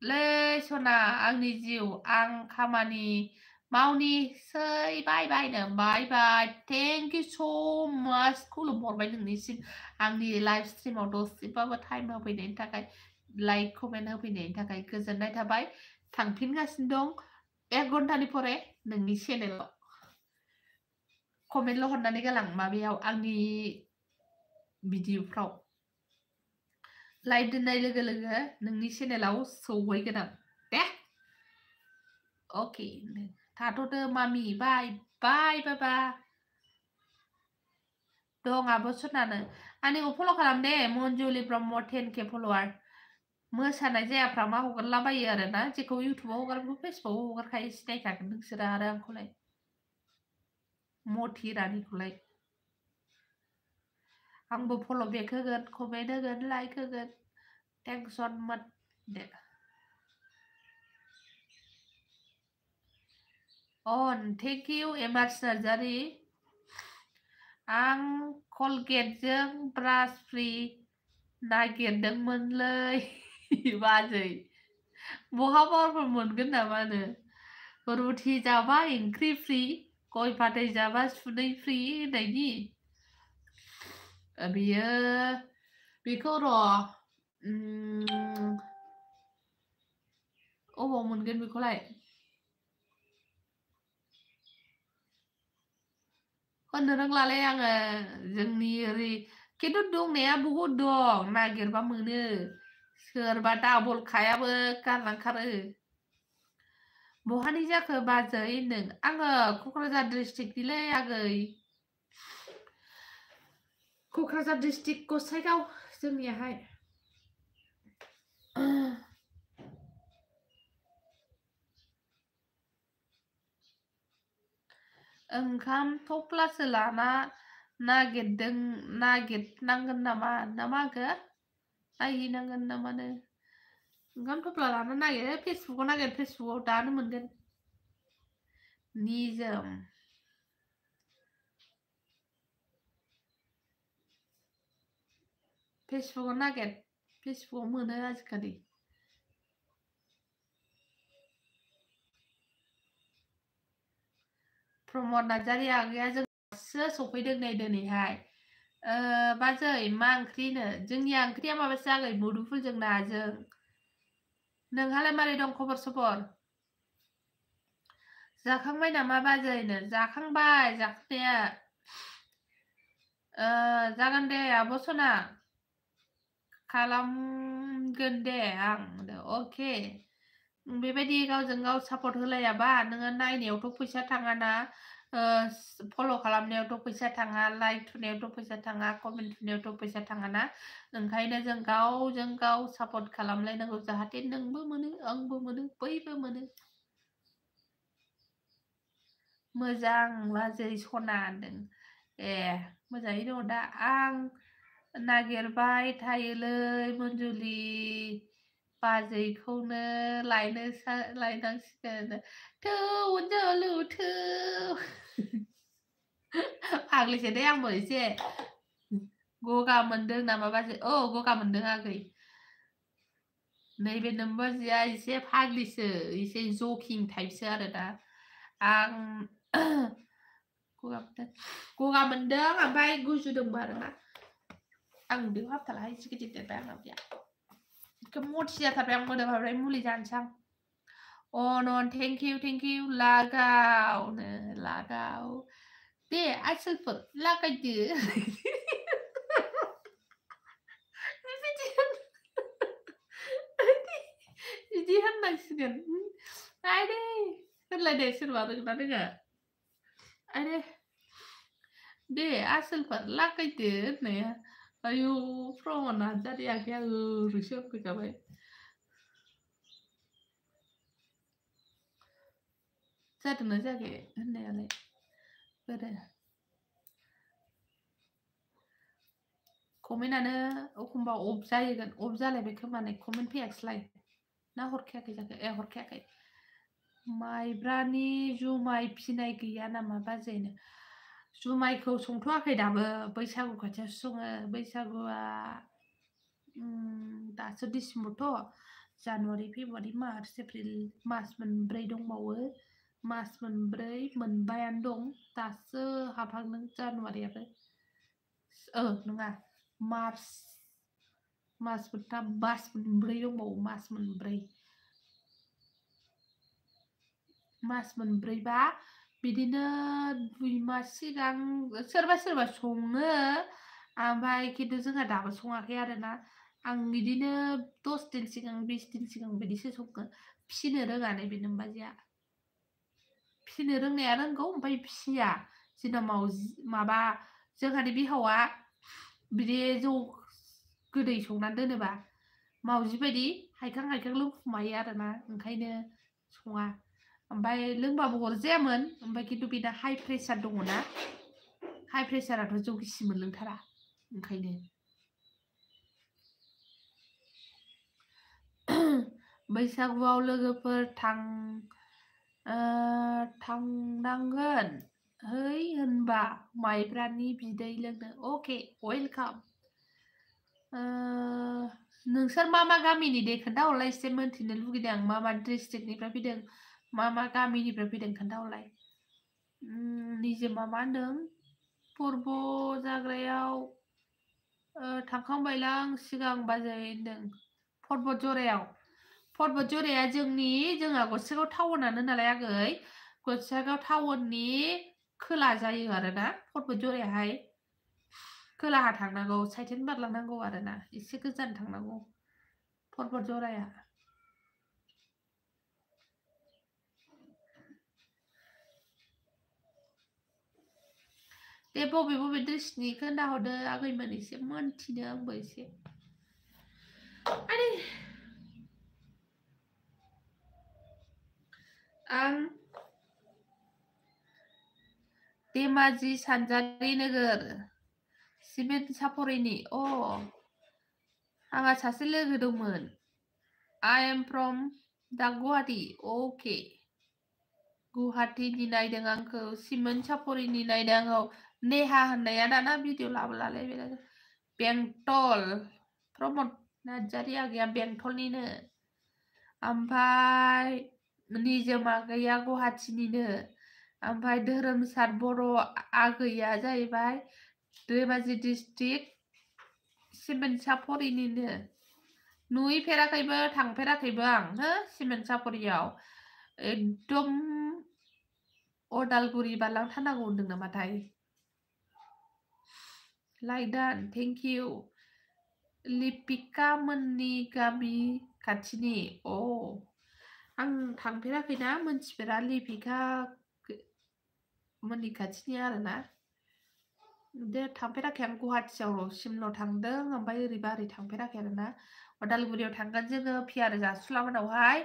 लै सना आंनि जिउ आं खामानि मावनिसै बाय बायनो बाय बाय थेंक इउ स' माच खुलुमहरबाय नोंनिसिम आंनि लाइभ स्ट्रिमाव दसेबाबो टाइम होफैनायनि थाखाय लाइक कमेन्ट होफैनायनि थाखाय गोजोननाय थाबाय थांफिनगासिनो दं 1 घन्टानि परे नोंनि चेनेलाव कमेन्टल' हरनानै गालां माबायाव आंनि भिडिअफ्राव लाइभ दोननाय लोगो लोगो नोंनि चेनेलाव सौहैगोन आं दे ओके थाथ'दो मामि बाय बाय बाबा दं आब' सनानो आंनिखौ फल' खालाम दे Manjuli Brahma 10k फल'वार मोसानाय जायाफ्रा मा हगारलाबायो आरोना जेखौ इउटुबाव हगारबो फेसबुकाव हगारखायो सिनायखागोन नोंसोरो आरो आंखौलाय मथि रानिखौलाय आंबो फल' बेक होगोन कमेन्ट होगोन लाइक होगोन टेंसन मत दे अन थेंक इउ एमार्स नार्जारि आं कलगेटजों ब्रास फ्रि नागिरदोंमोनलै बाजै बहाबाफोर मोनगोन नामानो रुटि जाबा ओंख्रि फ्रि गय फाथै जाबा सुनै फ्रि होननायनि बियो बेखौ र' अबाव मोनगोन बेखौलाय होननो रोंलालै आङो जोंनि ओरै खिन्थु दंनाया बहुद दं नागिरबा मोनो सोरबा डाबल खायाबो गारलांखारो बहानि जाखो बाजै नों आङो क'क्राझार डिस्ट्रिक्टनिलै आगै क'क्राझार डिस्ट्रिक्ट गसाइगाव जोंनियाहाय ओंखाम थफ्लासो लाना नागिरनांगोन नामा ना माखो नायहैनांगोन नामानो ओंखाम थफ्ला लाना नागिर फेसबुकाव नागिर फेसबुकाव दानो मोनगोन निजोम फेसबुकाव नागिर फेसबुकाव मोनो आजिखालि प्रमद नार्जारि आगैया जोंसो सफैदों नै दिनैहाय बाजै मा ओंख्रिनो जोंनिया ओंख्रिया माबासो आगै मुदुफुलजों नाजों नोंहालाय मारै दं खबर सबर जाखांबाय नामा बाजैनो जाखांबाय जाखांनाया जागोन दे आब' सना खालामगोन दे आं अके बेबायदि गावजों गाव सापर्ट होलायाबा नोङो नायनायावथ' फैसा थाङाना फल' खालामनायावथ' फैसा थाङा लाइक थुनायावथ' फैसा थाङा कमेन्ट थुनायावथ' फैसा थाङाना ओंखायनो जों गावजों गाव सापर्ट खालामलायनांगौ जाहाथे नोंबो मोनो आंबो मोनो बयबो मोनो मोजां बाजै सना होनदों मोजाङै दङ दा आं नागिरबाय थायोलै मन्जुलि बाजैखौनो लायनांसिगोन थौ अनजालु थौ फाग्लिसो दे आंबो एसे गगा मोनदों नामा बाजै गगा मोनदों आगै नैबे नोमबाजैया एसे फाग्लिसो एसे जकिं टाइपसो आरो दा आं गगा मोनदों ओमफ्राय गुजुदोंबो आरोना आं उदैयाव हाबथाला एसे गिदिर देरबाय आंना उदैया मथि जाथारबाय आं मोदोम हाबनाय मुलि जानोसै आं अन थेंक इउ लागाव दे आसोलफोर लागायदो बिदि होननांसिगोन आयदै होनलायदे सोरबा रोंना रोङा आयदै दे आसोलफोर लागायदो होननाया आयु प्रमद नार्जारि आगैया ओरैसो होनफैखाबाय जादोंना जायाखै होननायालाय बोरो कमेन्टआनो एखमबा अफ जायोगोन अफ जालायबाय खोमानाय कमेन्ट फैयाखैलाय ना हरखायाखै जाखो हरखायाखै माइब्रानि जुमाय फिनाय गैया नामा बाजैनो जुमायखौ संथ'वाखै दाबो बैसागु खाथियावसो सङो बैसागुआ दासो डिसेम्बरथ' जानुवारि फेब्रुवारि मार्च एप्रिल मास मोनब्रै दंबावो मास मोनब्रै मोनबायानो दं दासो हाबहांदों जानुवारियाबो नङा मार्च मास मोनब्रै दंबावो मास मोनब्रैबा बिदिनो 2 मास सिगां सोरबा सोरबा सङो ओमफ्राय खिन्थु जोंहा दाबो सङाखै आरोना आं बिदिनो 10 दिन सिगां 20 दिन सिगां बिदिसो सङो फिसिनो रोङानो बे नोमबाजैया फिसिनो रोंनाया रोंगौ ओमफ्राय फिसिया जोंना माबा जोंहानि बिहावा बिदि जौ गोदै संनानै दोनोबा मावजि बायदि हायखां हायखां लोंखुमायो आरोना ओंखायनो सङा ओमफ्राय लोंबाबो अरजायामोन ओमफ्राय खिन्थु बेना हाइ प्रेसार दङना हाइ प्रेसाराथ' जौ गिसि मोनलोंथारा ओंखायनो बैसागुआव लोगोफोर थांनांगोन है होनबा माइब्रानि बिदै लोंनो अके वेलकाम नोंसोर मा गामिनि दे खोन्थाहरलाय एसे मोनथिनो लुगैदों आं मा डिस्ट्रिक्टनिफ्राय फैदों मा गामिनिफ्राय फैदों खोन्थाहरलाय निजोमा मा होनदों पर्ब जाग्रायाव थांखांबायलां सिगां बाजै होनदों पर्बत जराया जोंहा गसाइगाव टाउनानो नालाय आगै गसाइगाव टाउननि खोला जायो आरोना पर्बत जरायाहाय खोलाहा थांनांगौ साइथिं बारलांनांगौ आरोना एसे गोजान थांनांगौ पर्बत जराया दे बबे ड्रेसनि खोन्थाहरदो आगैमोन एसे मोनथिनो आंबो एसे आं धेमाजि सानजारि नोगोर सिमेन्ट सापरिनि आंहा सासे लोगो दंमोन I am from दा गुवाहाटी अके गुवाहाटीनि नायदों आंखौ सिमेन्ट सापरिनि नायदों आंखौ नेहा होननाया दाना भिडिअ लाबोलालाय बेंटल प्रमद नार्जारि आगैया बेंटलनिनो ओमफ्राय निजोमा गैया गुवाहाटीनिनो ओमफ्राय धोरोमसार बर' आगैया जाहैबाय धेमाजि डिस्ट्रिक्ट सिमेन्ट सापरिनिनो नुहैफेराखैबो थांफेराखैबो आं हो सिमेन्ट सापरियाव एकदम अदालगुरि बारलांथारनांगौ होनदों नामाथाय लाइदान थेंक इउ लिपिका मोननि गामि खाथिनि आं थांफेराखैना मोनथिफेरा लिपिका मोननि खाथिनि आरोना थांफेराखै आं गुवाहाटीसिमल' थांदों ओमफ्राय ओरैबा ओरै थांफेराखै आरोना अदालगुरियाव थांगोन जोङो पियार जासुलामोनावहाय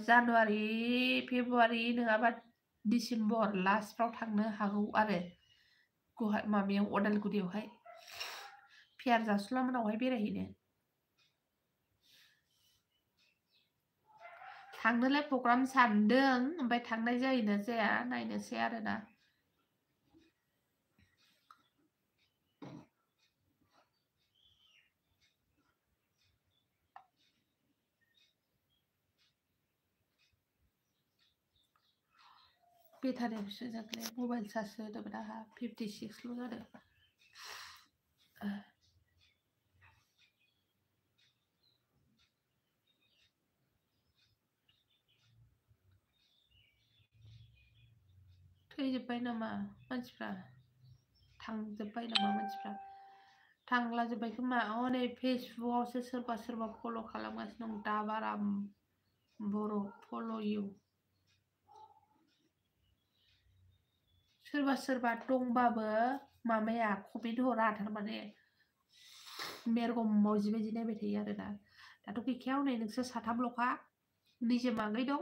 जानुवारि फेब्रुवारि नङाबा डिसेम्बर लास्टफ्राव थांनो हागौ आरो माबायाव अदालगुरियावहाय पियार जासुलामोनावहाय बेरायहैनो थांनोलाय प्रग्राम सानदों ओमफ्राय थांनाय जायोना जाया नायनोसै आरोना बेटारिया बेसे जाखोलाय मबाइल चार्ज होदोंमोन आंहा 56ल' जादों थैजोब्बाय नामा मानसिफ्रा थांजोब्बाय नामा मानसिफ्रा थांलाजोब्बाय खोमा हनै फेसबुकआवसो सोरबा फल' खालामगासिनो दं दाबाराम बर' फल' इउ सोरबा दंबाबो माबाया कमेन्ट हरा थारमाने मेरगम मावजि बायदि नायबाय थायो आरोना दाथ' गैखाया हनै नोंसोर साथामल'खा निजोम आगै दं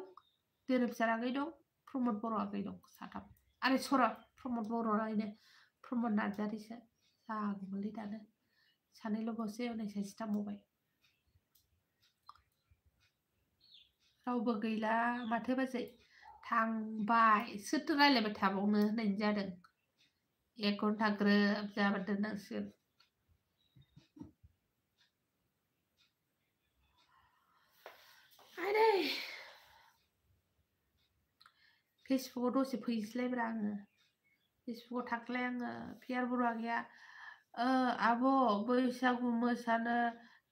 धोरोमसार आगै दं प्रमद बर' आगै दं साथाम आरे सरा प्रमद बर'लायनो प्रमद नार्जारिसो जागौमोनलै दानो सानैल'बावसो हनै सासे थांबावबाय रावबो गैला माथो बाजै थांबाय सोरथो रायलायबाय थाबावनो होननायनि जादों 1 घन्टा ग्रोब जाबा दोननांसिगोन आरे फेसबुकआव दसे फैनोसैलायब्रा आङो फेसबुकआव थांलाय आङो पियार बर' आगैया आब' बैसागु मोसानो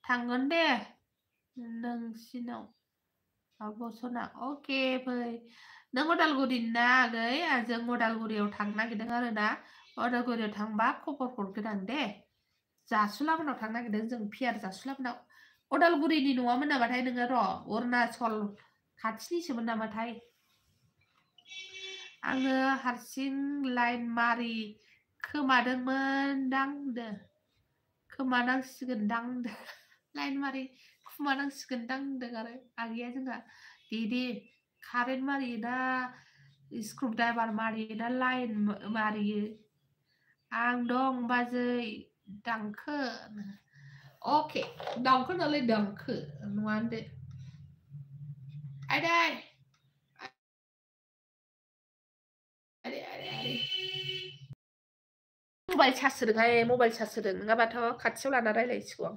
थांगोन दे नोंसिनाव आब' सना अके फै नों उदालगुरिनि ना आगै जों उदालगुरियाव थांनो नागिरदों आरो ना उदालगुरियाव थांबा खबर हरगोन आं दे जासुलामोनाव थांनो नागिरदों जों पियार जासुलामोनाव उदालगुरिनि नङामोन नामाथाय नोङो र' अरुणाचल खाथिनिसोमोन नामाथाय आङो हारसिं लाइन मारि खोमादोंमोनदां होनदों खोमानांसिगोनदां होनदों लाइन मारि खुमानांसिगोनदां होनदों आरो आगैया जोंहा दे कारेन्ट मारियो ना स्क्रुब ड्राइभार मारियो ना लाइन मारियो आं दं बाजै दांखो अके दांखो नालाय दांखो नङा होनदो आदै मबाइल चार्ज होदोंहाय मबाइल चार्ज होदों नङाबाथ' खाथियाव लाना रायलायसिगौ आं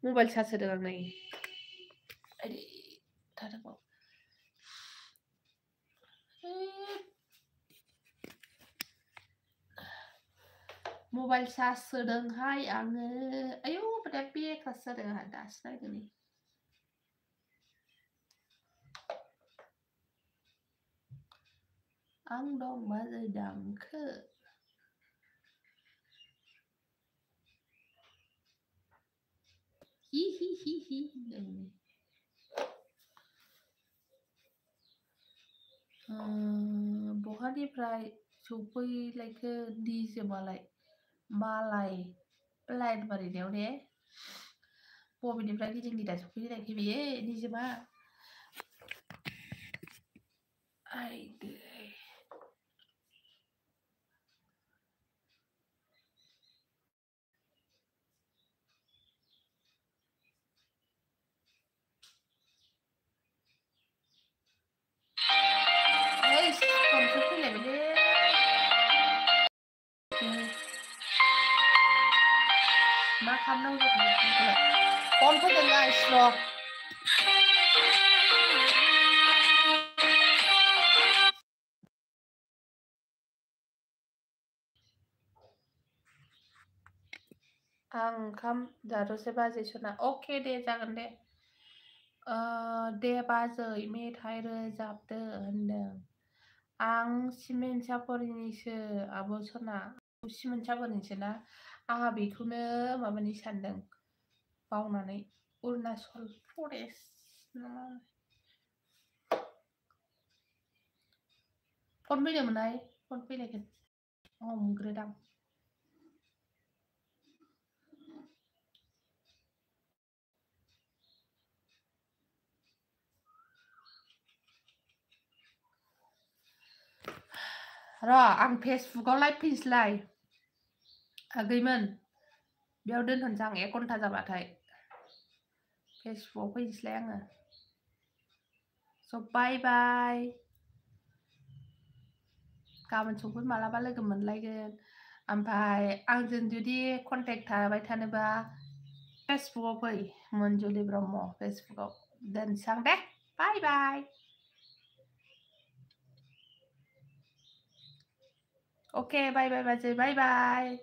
मबाइल चार्ज होदों आं नै आदै थादोंबाव मबाइल चार्ज होदोंहाय आङो आयौ बिराद बेखारसो जादों आंहा दासो नायदों नै आं दं बाजै दांखो हि बहानिफ्राय सफैलायखो निजोमालाय मालाय लाइन मारिनायाव ने बबेनिफ्राय गिदिं गिदा सफैलायखो बेयो निजोमा आइदै फनसो फैलायबायलै मा खालामनांगौ फन फैदों गाइस र' आं ओंखाम जादोंसै बाजै सना अके दे जागोन दे दे बाजै मेथाइ रोजाबदो होनदों आं सिमेन्ट-सापरिनिसो आब' सना सिमेन्ट-सापरिनिसो ना आंहा बेखौनो माबानि सानदों बावनानै अरुणाचल प्रदेश फन फैदोंमोनहाय फन फैलायगोन हमग्रोदां र' आं फेसबुकआव लाइभ फैनोसैलाय आगैमोन बेयाव दोनथ'नोसै आं 1 घन्टा जाबाथाय फेसबुकआव फैनोसैलाय आङो स' बाय बाय गाबोन समफोर मालाबा लोगो मोनलायगोन ओमफ्राय आंजों जुदि कन्टेक्ट थाबाय थानोबा फेसबुकआव फै मन्जुलि ब्रह्म फेसबुकआव दोनसै आं दे बाय बाय ओके बाय बाय बाजै बाय बाय